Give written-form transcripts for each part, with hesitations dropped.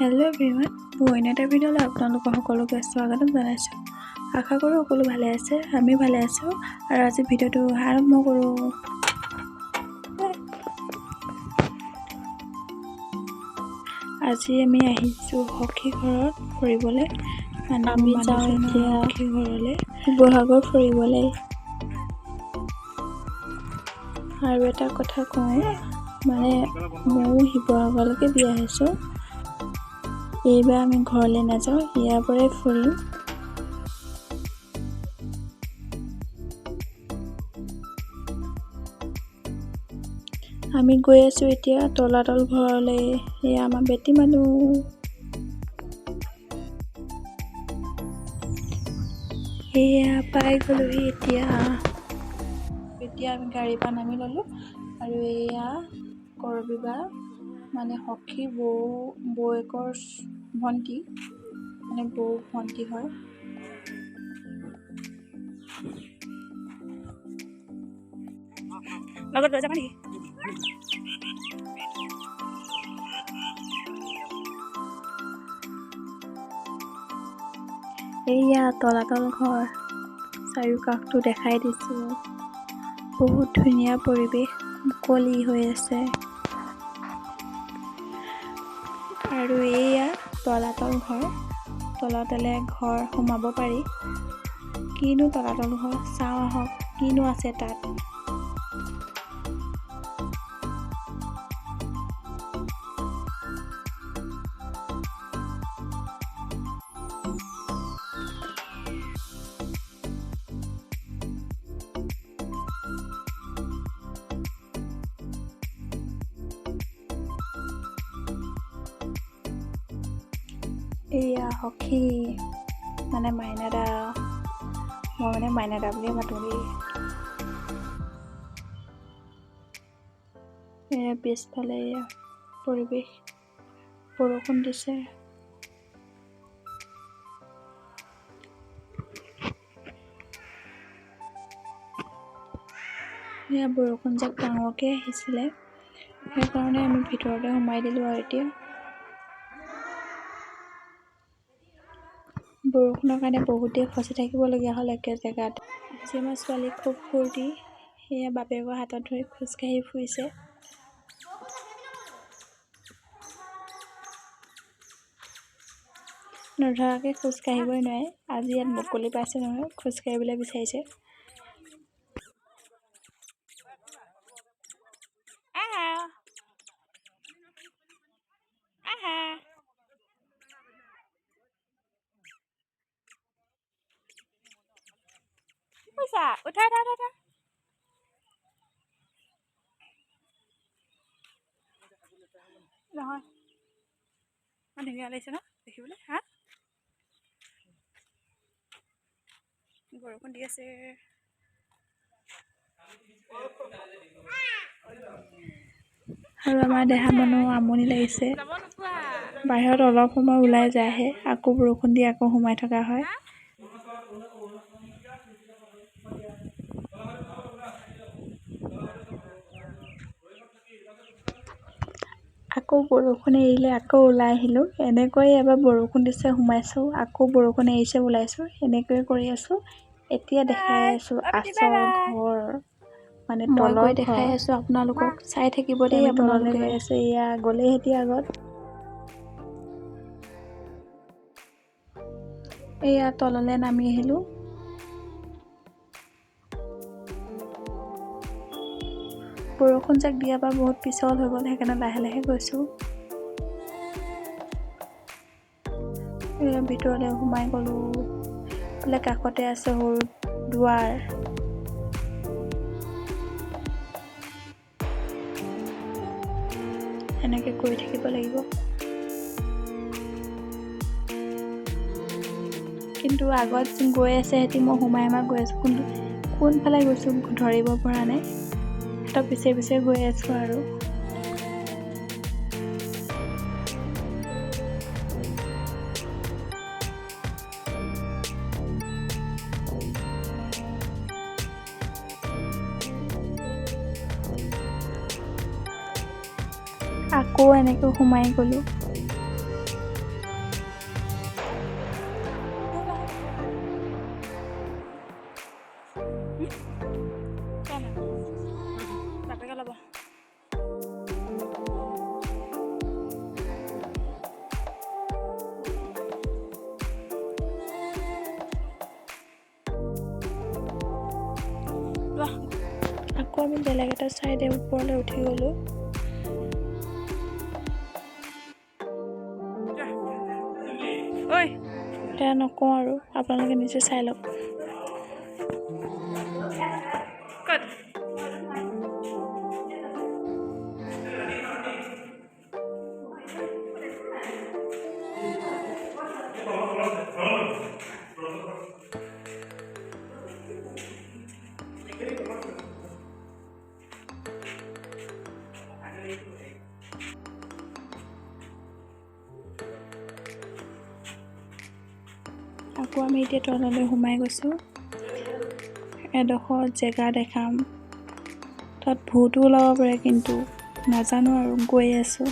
Hello' everyone, মোৰ অন্য এটা ভিডিঅ'লৈ আপোনালোকৰ সকলোকে স্বাগতম জনাইছোঁ। আশা কৰোঁ সকলো ভালে আছে, আমি ভালে আছোঁ। আৰু আজি ভিডিঅ'টো আৰম্ভ কৰোঁ। আজি আমি আহিছোঁ সখী ঘৰত ফুৰিবলৈ। মানে আমি যাওঁ মানুহজনৰ এতিয়া সখী ঘৰলৈ শিৱসাগৰ ফুৰিবলৈ। আৰু এটা কথা কওঁ, মানে ময়ো শিৱসাগৰলৈকে বিয়া হৈছোঁ। এইবাৰ আমি ঘৰলৈ নাযাওঁ, ইয়াৰ পৰাই ফুৰিম। আমি গৈ আছোঁ এতিয়া তলাতল ঘৰলৈ। এয়া আমাৰ বেটী মানুহ। এয়া পাই গ'লোহি এতিয়া। এতিয়া আমি গাড়ীৰ পৰা নামি ল'লোঁ আৰু এয়া কৰবী বা, মানে সখী বৌ, বৌয়েকৰ ভণ্টি, মানে বৌ ভণ্টি হয়। লগত লৈ যাবা নেকি? এইয়া তলাতল ঘৰ, চাৰিওকাষটো দেখাই দিছোঁ। বহুত ধুনীয়া পৰিৱেশ, মুকলি হৈ আছে। আৰু এইয়া তলাতল ঘৰ, তলতলে ঘৰ সোমাব পাৰি। কিনো তলাতল ঘৰ, চাওঁ আহক কিনো আছে তাত। এইয়া সখী, মানে মাইনা দা, মই মানে মাইনা দা বুলিয়ে মাতোঁ দেই। এয়া পিছফালে এয়া পৰিৱেশ, বৰষুণ দিছে। এয়া বৰষুণ জাক ডাঙৰকৈ আহিছিলে, সেইকাৰণে আমি ভিতৰতে সোমাই দিলোঁ। আৰু এতিয়া বৰষুণৰ কাৰণে বহুত দেৰি ফচি থাকিবলগীয়া হ'ল একে জেগাত। আজি আমাৰ ছোৱালী খুব ফূৰ্তি, সেয়া বাপেকৰ হাতত ধৰি খোজকাঢ়ি ফুৰিছে। নধৰাকৈ খোজ কাঢ়িবই নোৱাৰে। আজি ইয়াত মুকলি পাইছে নহয়, খোজকাঢ়িবলৈ বিচাৰিছে। আহা আহা, কি কৰিছা? উঠা উঠা উঠা উঠা। নহয়, ইমান ধুনীয়া লাগিছে ন দেখিবলৈ? হা, বৰষুণ দি আছে। আৰু আমাৰ দেহা মানুহ আমনি লাগিছে, বাহিৰত অলপ সময় ওলাই যায়হে, আকৌ বৰষুণ দি আকৌ সোমাই থকা হয়। আকৌ বৰষুণ এৰিলে আকৌ ওলাই আহিলোঁ। এনেকৈয়ে এবাৰ বৰষুণ দিছে সোমাইছোঁ, আকৌ বৰষুণ এৰিছে ওলাইছোঁ, এনেকৈয়ে কৰি আছোঁ। এতিয়া দেখাই আছোঁ আচল ঘৰ, মানে মই তলৰ গৈ ঘৰ। দেখাই আছোঁ আপোনালোকক, চাই থাকিব দেই আমি তললৈ আপোনালোকে। গৈ আছোঁ। এয়া গ'লেই সিহঁতি আগত। এয়া তললৈ নামি আহিলোঁ। বৰষুণ জাক দিয়াৰ পৰা বহুত পিছল হৈ গ'ল, সেইকাৰণে লাহে লাহে গৈছোঁ। এয়া ভিতৰলৈ সোমাই গ'লোঁ। এইফালে কাষতে আছে সৰু দুৱাৰ। এনেকৈ কৰি থাকিব লাগিব। কিন্তু আগত গৈ আছে সিহঁতি, মই সোমাই সোমাই গৈ আছোঁ। কোনটো কোনফালে গৈছোঁ ধৰিব পৰা নাই, সিহঁতৰ পিছে পিছে গৈ আছোঁ। আৰু আকৌ এনেকৈ সোমাই গ'লোঁ। আকৌ আমি বেলেগ এটা চাইডে ওপৰলৈ উঠি গ'লোঁ। এতিয়া নকওঁ আৰু, আপোনালোকে নিজে চাই লওক। আকৌ আমি এতিয়া তললৈ সোমাই গৈছোঁ। এডোখৰ জেগা দেখাম, তাত ভূতো ওলাব পাৰে, কিন্তু নাজানো আৰু, গৈ আছোঁ।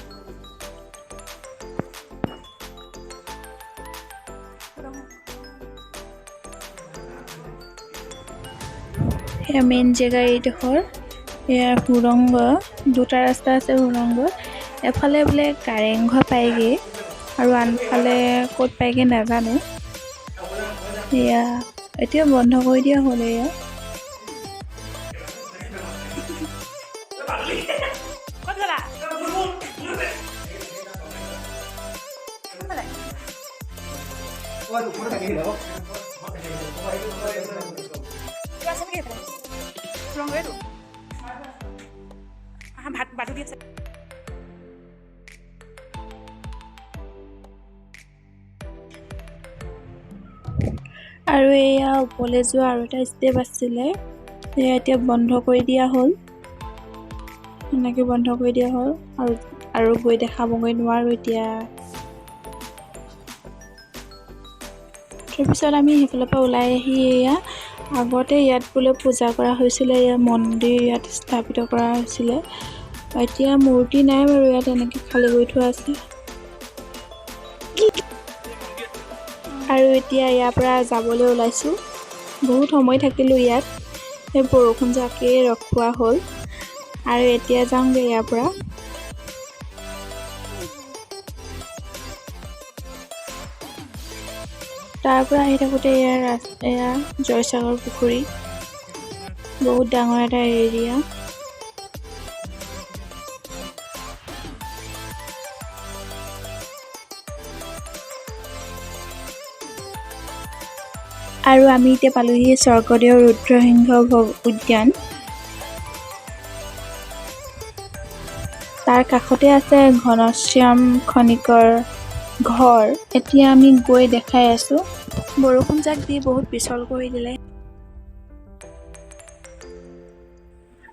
সেয়া মেইন জেগা এইডোখৰ, এয়া সুৰংগ। দুটা ৰাস্তা আছে সুৰংগত, এফালে বোলে কাৰেংঘৰ পায়গৈ আৰু আনফালে ক'ত পায়গৈ নাজানো। এয়া এতিয়া বন্ধ কৰি দিয়া হ'ল এয়া। আৰু এয়া ওপৰলৈ যোৱা আৰু এটা ষ্টেপ আছিলে, এয়া এতিয়া বন্ধ কৰি দিয়া হ'ল, এনেকৈ বন্ধ কৰি দিয়া হ'ল আৰু আৰু গৈ দেখাবগৈ নোৱাৰোঁ এতিয়া। তাৰপিছত আমি সেইফালৰ পৰা ওলাই আহি এয়া আগতে ইয়াত বোলে পূজা কৰা হৈছিলে, এয়া মন্দিৰ ইয়াত স্থাপিত কৰা হৈছিলে। এতিয়া মূৰ্তি নাই বাৰু, ইয়াত এনেকৈ খালী কৰি থোৱা আছে। আৰু এতিয়া ইয়াৰ পৰা যাবলৈ ওলাইছোঁ। বহুত সময় থাকিলোঁ ইয়াত, সেই বৰষুণ জাকেই ৰখোৱা হ'ল আৰু এতিয়া যাওঁগৈ ইয়াৰ পৰা। তাৰ পৰা আহি থাকোঁতে এয়া জয়সাগৰ পুখুৰী, বহুত ডাঙৰ এটা এৰিয়া। আৰু আমি এতিয়া পালোহি স্বৰ্গদেউ ৰুদ্ৰসিংহ উদ্যান। তাৰ কাষতে আছে ঘনশ্যাম খনিকৰ ঘৰ। এতিয়া আমি গৈ দেখাই আছোঁ। বৰষুণ জাক দি বহুত পিছল কৰি দিলে।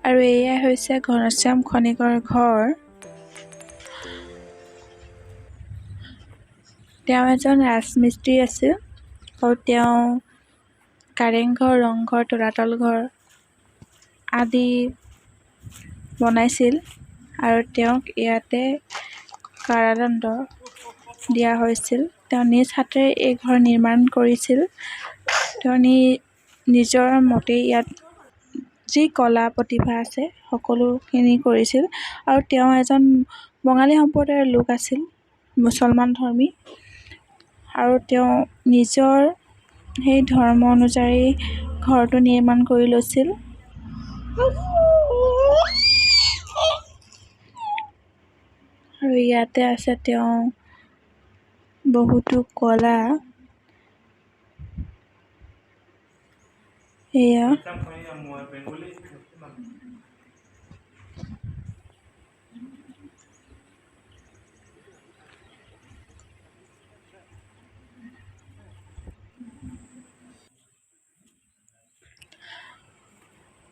আৰু এয়াই হৈছে ঘনশ্যাম খনিকৰ ঘৰ। তেওঁ এজন ৰাজমিস্ত্ৰী আছিল আৰু তেওঁ কাৰেংঘৰ, ৰংঘৰ, তলাতল ঘৰ আদি বনাইছিল আৰু তেওঁক ইয়াতে কাৰাদণ্ড দিয়া হৈছিল। তেওঁ নিজ হাতেৰে এই ঘৰ নিৰ্মাণ কৰিছিল। তেওঁ নিজৰ মতেই ইয়াত যি কলা প্ৰতিভা আছে সকলোখিনি কৰিছিল। আৰু তেওঁ এজন বঙালী সম্প্ৰদায়ৰ লোক আছিল, মুছলমান ধৰ্মী, আৰু তেওঁ নিজৰ সেই ধৰ্ম অনুযায়ী ঘৰটো নিৰ্মাণ কৰি লৈছিল। আৰু ইয়াতে আছে তেওঁ বহুতো কলা। এয়া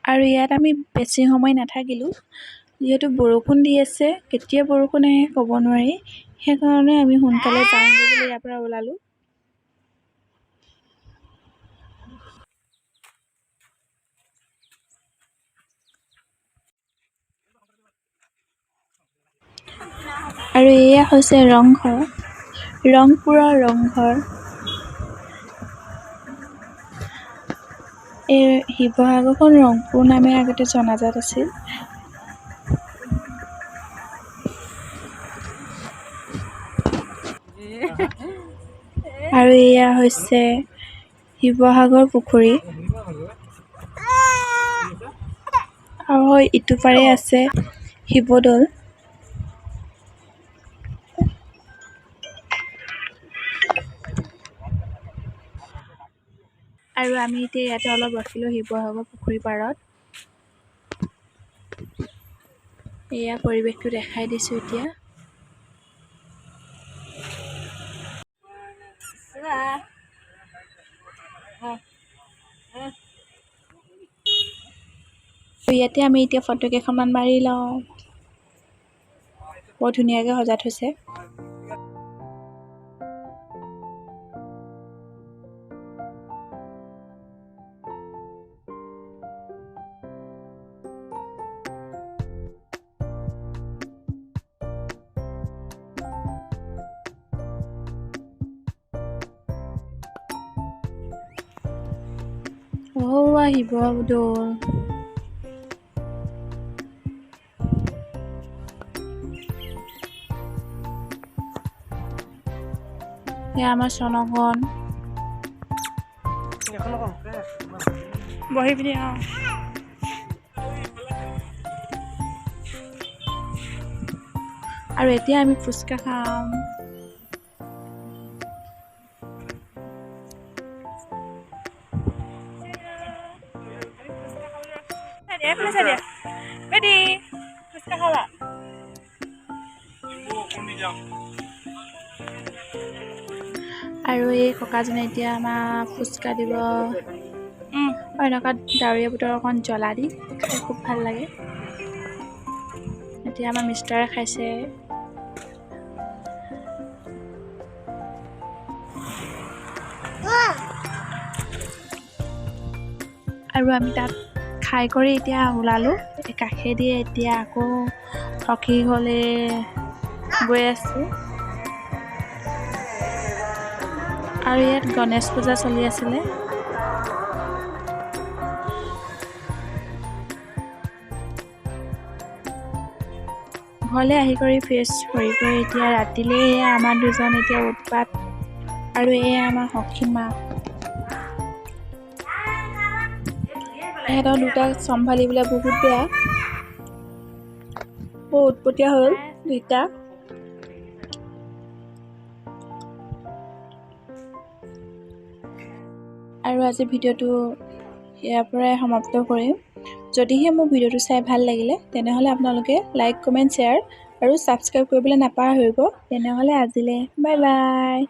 আৰু ইয়াত আমি বেছি সময় নাথাকিলোঁ, যিহেতু বৰষুণ দি আছে, কেতিয়া বৰষুণ আহে ক'ব নোৱাৰি, সেইকাৰণে আমি সোনকালে যাওঁগৈ বুলি ইয়াৰ পৰা ওলালোঁ। আৰু এয়া হৈছে ৰংঘৰ, ৰংপুৰৰ ৰংঘৰ। এই শিৱসাগৰখন ৰংপুৰ নামে আগতে জনাজাত আছিল। আৰু এয়া হৈছে শিৱসাগৰ পুখুৰী। আৰু হৈ ইটো পাৰে আছে শিৱদৌল। আৰু আমি এতিয়া ইয়াতে অলপ ৰখিলোঁ শিৱসাগৰ পুখুৰী পাৰত। এয়া পৰিৱেশটো দেখাই দিছোঁ এতিয়া। ইয়াতে আমি এতিয়া ফটো কেইখনমান মাৰি লওঁ। বৰ ধুনীয়াকৈ সজাই থৈছে। সৌৱা শিৱদৌল। এয়া আমাৰ চনগন বহি পিনি। অঁ, আৰু এতিয়া আমি ফুচকা খাম। এইফালে চাই দিয়া বেটি, ফুচকা খাবা? আৰু এই ককাজনে এতিয়া আমাক ফুচকা দিব। আৰু এনেকুৱা ডাৱৰীয়া বতৰ অকণ জ্বলা দি খাই খুব ভাল লাগে। এতিয়া আমাৰ মিষ্টাৰে খাইছে। আৰু আমি তাত খাই কৰি এতিয়া ওলালোঁ কাষেদি। এতিয়া আকৌ সখী ঘৰলৈ গৈ আছোঁ। আৰু ইয়াত গণেশ পূজা চলি আছিলে। ঘৰলৈ আহি কৰি ফ্ৰেছ কৰি কৰি এতিয়া ৰাতিলৈ এয়া আমাৰ দুজন এতিয়া উৎপাত। আৰু এয়া আমাৰ সখী মা। ইহঁতৰ দুটাক চম্ভালিবলৈ বহুত বেয়া, বহুত উৎপতীয়া হ'ল দুইটা। আৰু আজি ভিডিঅ'টো ইয়াৰ পৰাই সমাপ্ত কৰিম। যদিহে মোৰ ভিডিঅ'টো চাই ভাল লাগিলে, তেনেহ'লে আপোনালোকে লাইক, কমেণ্ট, শ্বেয়াৰ আৰু ছাবস্ক্ৰাইব কৰিবলৈ নাপাহৰিব। তেনেহ'লে আজিলৈ বাই বাই।